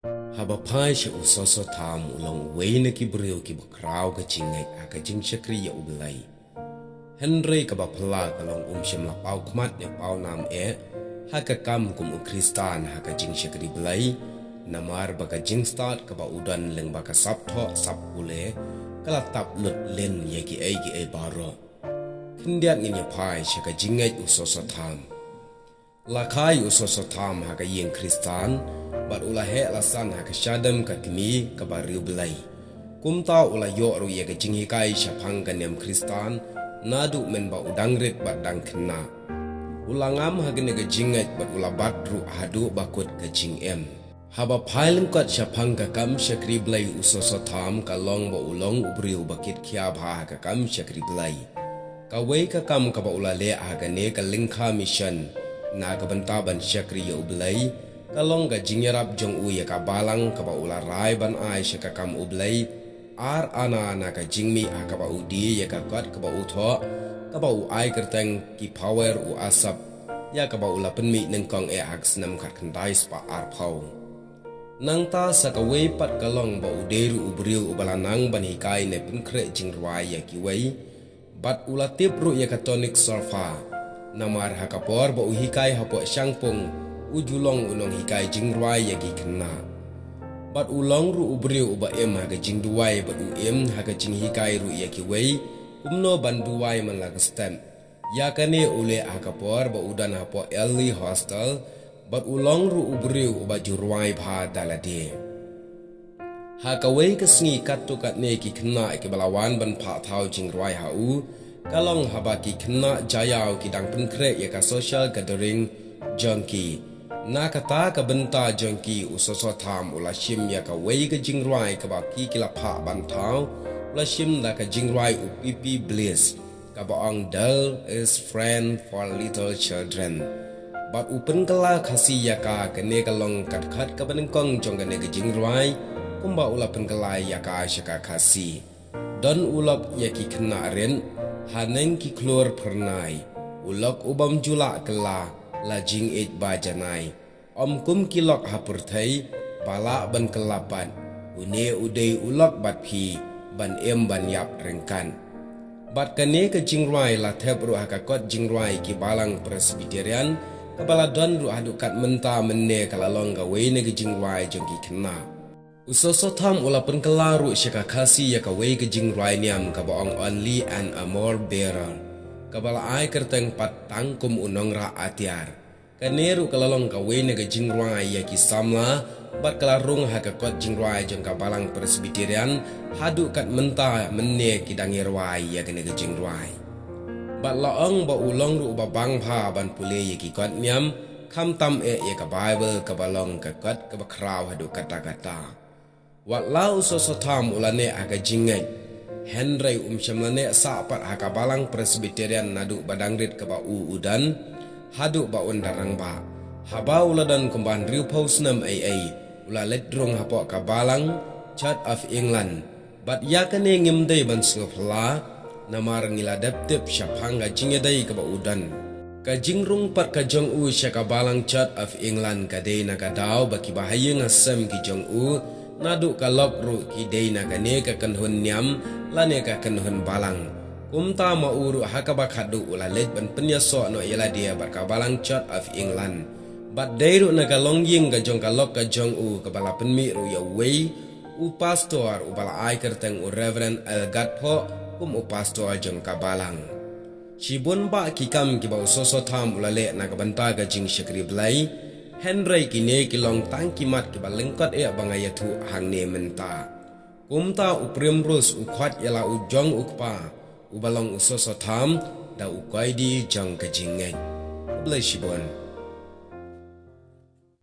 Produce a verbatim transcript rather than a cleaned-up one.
Haba phai sha u Soso Tham u long uwei na ki briew kiba khraw ka jingngeit ha ka jingshakri ïa U Blei. Hynrei kaba phylla ka long um shym la paw khmat ne paw nam eh ha ka kam kum u Khristan ha ka jingshakri Blei, namar ba ka jingstad kaba u don lyngba ka sap thoh sap pule ka la tap lut lin ïa kiei kiei baroh. Khyndiat ngin ïa phai sha ka jingngeit u Soso Tham. La kha ïa u Soso Tham ha ka ïing Khristan, bad u la heh la san ha ka shadem ka kmie kaba riewblei. Kumta u la ïoh ruh ïa ka jinghikai shaphang ka niam Khristan naduh mynba u dang rit bad dang khynnah. U la ngam ha kane ka jingngeit bad u la bat ruh haduh ba kut ka jingim. Haba phai lyngkot shaphang ka kam shakri Blei u Soso Tham ka long ba u long u briew ba kit khia bha ha ka kam shakri Blei. Kawei ka kam kaba u la leh ha kane ka lyngkha mission na ka bynta ban shakri ïa U Blei ka long ka jingïarap jong u ïa ka balang kaba u la rai ban ai sha ka kam U Blei ar ana na ka jingmih ha kaba u die ïa ka kot kaba u thoh, kaba u ai kyrteng Ki Phawer u Asaph, ïa kaba u la pynmih nyngkong eh ha ka snem khatkhyndai spah arphew. Nangta sa kawei pat ka long ba u dei ruh u briew uba la nang ban hikai ne pynkhreh jingrwai ïa kiwei, bad u la tip ruh ïa ka tonic solfa. Namar ha ka por ba u hikai hapoh shangpung, u ju long u nonghikai jingrwai ïa ki khynnah. Bad u long ruh u briew uba im ha ka jingduwai bad u im ha ka jinghikai ruh ïa kiwei kumno ban duwai man la ka step. Ïa kane u leh ha ka por ba u don hapoh Elly Hostel, bad u long ruh u briew uba ju rwai bha da lade. Ha kawei ka sngi katto katne ki khynnah kiba la wan ban phah thaw jingrwai ha u ka long haba ki khynnah jaïaw ki dang pynkhreh ïa ka social gathering jong ki. Na kata ka bynta jong ki u Soso Tham u la shim ïa kawei ka jingrwai kaba ki ki la phah ban thaw, u la shim da ka jingrwai u P P Bliss, kaba ong Dal is Friend for Little Children. Bad u pynkylla Khasi ïa ka, kane ka long ka dkhot kaba nyngkong jong kane ka jingrwai kumba u la pynkylla ïa ka sha ka Khasi. Don u lok ïa ki khynnah rit haneng ki khlur phyrnai, u lok u bym ju lah kylla la jingïeit ba janai. Ym kum ki lok ha pyrthei ba lah ban kylla pat, une u dei u lok bad phi ban im ban ïap ryngkat. Bad kane ka jingrwai la thep ruh ha ka kot jingrwai ki balang Presbyterian, kaba la don ruh haduh kat mynta, mynne ka la long kawei na ki jingrwai jong ki khynnah. U Soso Tham u la pynkylla ruh sha ka Khasi ïa kawei ka jingrwai niam kaba ong Only an Armor Bearer, kaba la ai kyrteng pat tang kum u nongrah atiar. Kane ruh ka la long kawei na ka jingrwai ïa ki samla, bad ka la rung ha ka kot jingrwai jong ka balang Presbyterian, haduh kat mynta mynne ki dang ïarwai ïa kane ka jingrwai. Bad la ong ba u long ruh uba bang bha ban pule ïa ki kot niam, khamtam eh ïa ka Baibl kaba long ka kot kaba khraw haduh katta katta. Wat la u Soso Tham u la neh ha ka jingngeit, hynrei um shym la neh sah pat ha ka balang Presbyterian naduh ba dang rit kaba u u don, haduh ba un da rangbah. Haba u la don kumba hynriewphew snem ei ei, u la leit rung hapoh ka balang Church of England. Bad ïa kane ngim dei ban sngewphylla, namar ngi la dep tip shaphang ka jingïadei kaba u don. Ka jingrung pat ka jong u sha ka balang Church of England ka dei na ka daw ba ki bahaïing hasem ki jong u, naduh ka lok ruh ki dei na kane ka kynhun niam lane ka kynhun balang. Kumta ma u ruh ha kaba khatduh u la leit ban pynïasoh noh ïa lade bad ka balang Church of England. Bad dei ruh na ka longïing ka jong ka lok ka jong u kaba la pynmih ruh ïa uwei u pastor uba la ai kyrteng u Reverend L Gatphoh kum u pastor jong ka balang. Shibun bah ki kam kiba u Soso Tham u la leh na ka bynta ka jingshakri Blei, hynrei kine ki long tang ki mat kiba lyngkot eh ba nga ïathuh hangne mynta. Kumta u Primrose u khot ïa la u jong u kpa uba long u Soso Tham da u koidi jong ka jingngeit. Khublei shibun.